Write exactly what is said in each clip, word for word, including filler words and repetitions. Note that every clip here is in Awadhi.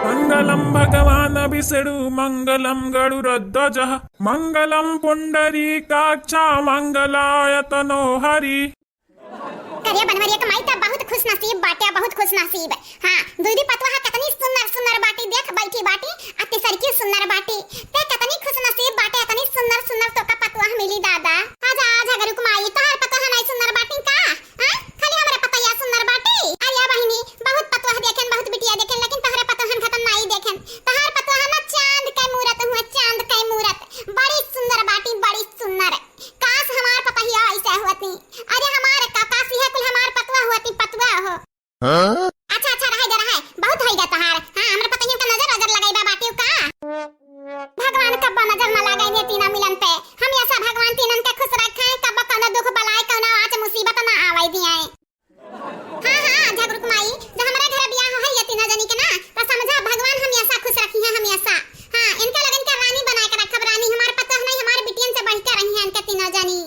मंगलम भगवान विष्णु मंगलम गरुड़ध्वज मंगलम पुंडरीकाक्ष मंगलायतनो हरि। करिया बनवरिया के माई त बहुत खुश नसीब बाटे, बहुत खुश नसीब। हाँ, दुई दुई पतवा कतनी सुन्नर सुन्नर बाटी, देख बैठी बाटी, आ तिसरकी सुन्नर बाटी। ते कतनी खुश नसीब बाटे, अतनी सुन्नर सुन्नर तोका पतवा मिली दादा। आजा, आजा घरुक माई, तोहार पतवा नाई सुन्नर बाटी का? हाँ? खाली हमरे पतोहिया सुन्नर बाटी? अरे बहिनी, बहुत पतवा देखेन, बहुत बिटिया देखेन, लेकिन तोहरे पतोहन खतन नाई देखेन। तोहार पतवा ना चांद के मूरत हुए, चांद के मूरत। बड़ी सुन्नर बाटी, बड़ी सुन्नर। काश हमार पतोहिया ऐसे होती। अरे हमार का, काश इहे कुल हमार पतवा होती, पतवा हो। हाँ? अच्छा, अच्छा, रहे दे, रहे। बहुत होई गा तोहार। हाँ, हमरे पतोहियन का नजर वजर लगाई बा बाटियो का? भगवान कब्बो नजर न लगाई दे तीना मिलन पे। हमेशा भगवान तीनन के खुश रखे, कब्बो कौनो दुख बलाए, कौनो आँच मुसीबत न आवे दिए। हाँ, हाँ, झगरुक माई, जब हमरे घर बियाह होई ये तीनों जनी के ना, तो समझा भगवान हमेशा खुश रखी है, हमेशा। हाँ, इनके लोगन के रानी बनाए के रखब, रानी। हमार पतोह नहीं, हमार बिटियन से बढ़ के रही है इनके तीनों जनी।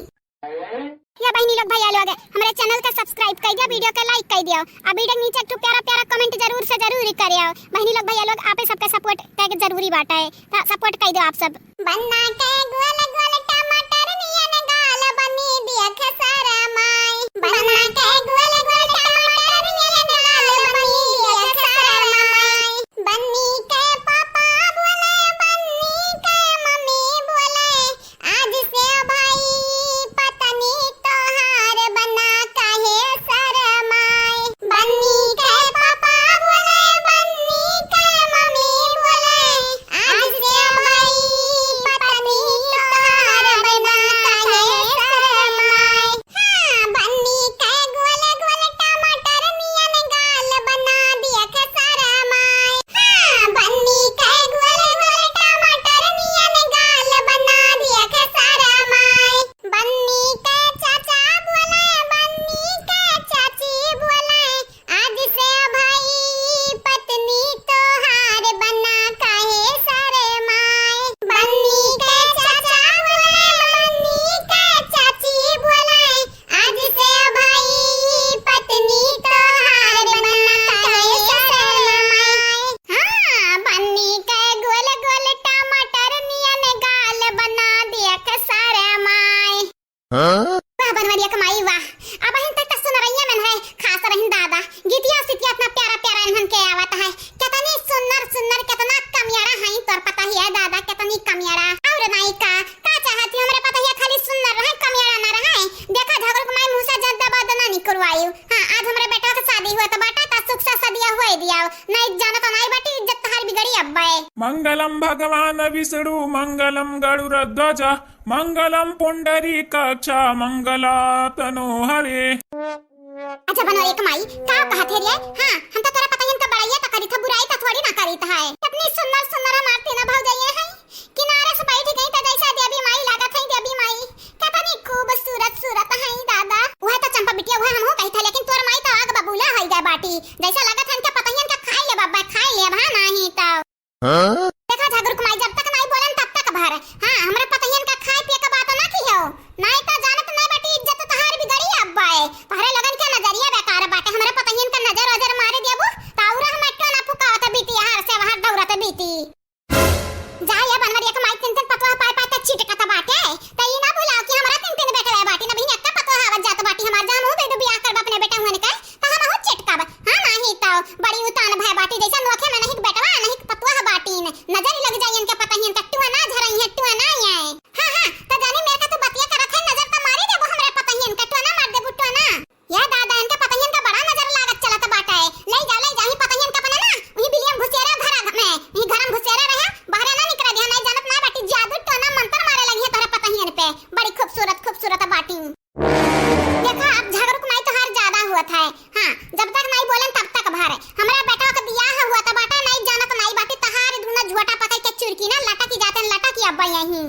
या बहिनी लोग, भैया लोग, हमरे channel का subscribe कर दियो, video के like कर दियो, आ video के नीचे एक ठो प्यारा प्यारा comment जरूर से जरूर ही करियो। बहिनी लोग, भैया लोग, आपे सबके support के जरूरी बाटे, तो support कर दियो आप सब। बन्ना के गोल गोल टमाटर नियन गाल बनी दिया खेसारा माई। बन्ना के गोल गोल टमाटर नियन गाल बनी दिया खेसारा माई। बन्नी के पापा बोले, बन्नी के मम्मी बोले, आज से भाई पत्नी तोहार बना काहे शरमाए। बन्नी के पापा बोले, बन्नी के मम्मी बोले, आज से भाई पत्नी तोहार बना काहे शरमाए। हाँ, बन्नी के गोल गोल टमाटर नियन गाल बना दिया खेसारा माई। हाँ, बन्नी के गोल गोल टमाटर नियन गाल बना दिया खेसारा माई। बन्नी के चाचा बोले, बन्नी के चाची बोले, आज से भाई पत्नी तोहार बना काहे शरमाए। बन्नी के चाचा बोले, बन्नी के चाची बोले, आज से भाई पत्नी तोहार बना काहे शरमाए। हाँ, बन्नी के गोल गोल टमाटर नियन गाल बना दिया के शरमाए। हाँ? वाह बनवरिया के माई वाह, अबहिन तक त सुनरैया में है खास रहिन दादा, गीतिया सितिया इतना प्यारा प्यारा इन्हन के आवत है, कितनी सुन्नर सुन्नर, कितना कमियारा है तोर पतोहिया दादा, कितनी कमियारा। और नाई का, का चाहत ही हमरे पतोहिया खाली सुन्नर रहे, कमियारा ना रहे? देखा झगरुक माई मुँह से जद दबा दना निकरवायु। हाँ, आज हमरे बेटा के शादी हुआ त बाटा, त सुख से सदिया हुए दियाओ, नहीं जानत नाई बाटी इज्जत तहार बिगड़ी अब्बे। मंगलम भगवान विष्णु मंगलम गरुड़ध्वज मंगलम पुंडरीकाक्ष मंगलायतनो हरे। अच्छा बनवरिया के माई, का कहत है रे? हाँ, हम तो तोरा पतोहियन का बड़ाइया तो करी था, बुराई तो थोड़ी ना करी था है। कितनी सुंदर सुंदर हमार तीनों भौजाइये हैं, किनारे से बैठ गई तो जैसा देवी माई लागत है, देवी माई। कितनी खूबसूरत सूरत है दादा। वह तो चंपा बिटिया, वह हमहू कही था, लेकिन तोर माई तो आग बबूला होई गए बाटी। जैसा लागत है इनके पतोहियन का खाई ले बाबा, खाई ले, हाँ नहीं तो। हाँ? देखा झगरुक माई, जब तक नाई बोलन तब तक भर। हाँ, हमरे पतोहियन का खाए पिए का बात ना किहो, नाई तो जानत नाई बाटी इज्जत तहार बिगड़ी अब्बे। तहरे लोगन के नजरिया बेकार बाटे, हमरे पतोहियन का नजर वजर मारे देबू, त और हम अट्टो ना फुकावत बीती, हर से वहां दौड़त बीती। जा ये बनवरिया के माई, तीन तीन पतवा पाए पाए त चिटकत बाटे, त ई ना भुलाओ कि हमरा तीन तीन बेटवा बाटी, ना बहिन एक्का पतवा आवत जात बाटी, हमार जान हो बेटू बियाह करब अपने बेटा हुन के, त हमहू चिटकब। हाँ, नाही त बड़ी उतान भय बाटी, जैसे नोखे में नहीं बेटवा, नहीं पतवा बाटीन। नजर लग जाई इनके पतोहियन का, टुआ ना झरई है, टुआ ना आए। हाँ, हाँ, त जानी मेरे का तू बतिया करत है, नजर त मारी देबो हमरे पतोहियन का, टुआ ना मार देबो, टुआ ना। ये दादा, इनके पतोहियन का बड़ा नजर लागत चलत बाटे। ले जा, ले जा, ही पतोहियन का अपने ना, वही बिलियम घुसेरा घर में, वही घर में घुसेरा रहे, बाहर ना निकल दिया, नहीं जानत ना बाटी, जादू टोना मंत्र मारे लगी है तोहरे पतोहियन पे। बड़ी खूबसूरत, खूबसूरत बाटी। देखा, अब झगड़ुक माई तोहार ज्यादा हुआ था। हाँ, जब तक नहीं बोलन तब तक भर। हमरा बेटवा के बियाह हुआ था बाटा, नहीं जानत नहीं बाटी, तहार दूना झोटा पकड़ के चुरकी ना लटकी जाते, लटकी अब यहीं।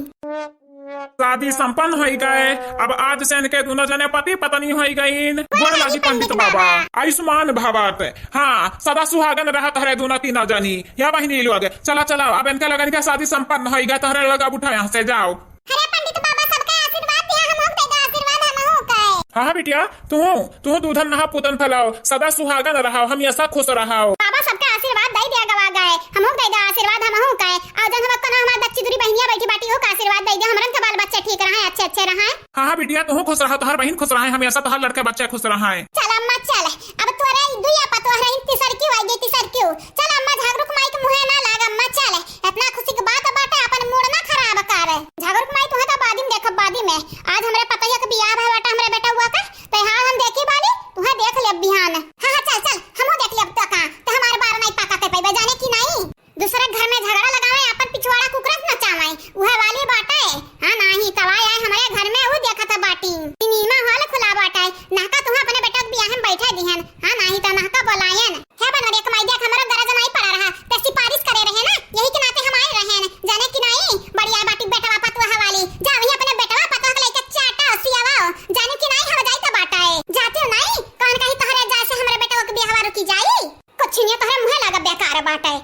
शादी संपन्न होई गए। अब आज से इनके दोनों जने पति पत्नी होई गईन। गोड़ लागी पंडित बाबा, आयुष्मान भवत। हाँ, सदा सुहागन रहा तोहरे दोनों तीनों जनी। या बहिनी लोग, चला चला, अब इनके लोगन के शादी संपन्न होई गए। तोहरे लोग अब उठा यहाँ से, जाओ। अरे पंडित बाबा, सबके आशीर्वाद दिया, हम हो गए आशीर्वाद, हम हो गए। हाँ हाँ बिटिया, तू तू दूधन नहा पूतन फैलाओ, सदा सुहागन रहो, हमेशा खुश रहो। बाबा सबके आशीर्वाद दे दिया गवा गए। हमहू के दे दे आशीर्वाद, हमहू का। और जौन हमर कना हमार बच्ची दूरी बहिनिया बैठी बाटी, ओहू का आशीर्वाद दे दे, हमरन के बाल बच्चे ठीक रहे, अच्छे अच्छे रहे। हाँ, हाँ बिटिया, तोहू खुश रहा, तोहार बहिन खुश रहे, हमेशा तोहार लड़के बच्चे खुश रहे। चल अम्मा चल, अब तोरे दुइया पतोह रही, तिसरकी आइगे, तिसरकी। चल अम्मा, झगरुक माई के मुँहे ना लाग अम्मा, चल। इतना खुशी के बात बाटे, अपन मूड ना खराब कर। झगरुक माई तुहे तो बादी में देखब, बादी में। आज हमरे पतोहिया के बियाह भय बाटे हमरे बेटवा का, तो हाँ हम देखी बाली, तुहे देख लेब बिहान। हाँ, हाँ, चल, चल, हमहू देख लेब तो का, तो हमार बार नहीं पाका के पैबे, जाने की नहीं। दूसरे घर में झगड़ा लगावे, अपन पिछवाड़ा कुकरा से नचावे, उहे वाली बाटे। हाँ, नाही, तवाय आए हमरे घर में, ऊ देखत बाटी। सिनेमा हॉल खुला बाटे, नहका तुहा अपने बेटा के बियाह में बैठे दिहन। हाँ, नाही, तो नहका बोलायन। हे बनवरिया के माई, देख, हमरो गरज माई पड़ा रहा, ते सिफारिश करे रहे ना, यही के नाते हम आए रहेन। जाने की नाही, बढ़िया बाटी बेटवा पतोह वाली, जा वही अपने बेटवा पतोह के लेके चाटा सियावा। जाने की नाही, हम जाई तो बाटे। जाते हो नाही, कौन कही तोहरे जाए से हमरे बेटवा के बियाहवा रुकी जाई? कुछ नहीं, तोहरे मुँहे लागा बेकार बाटे।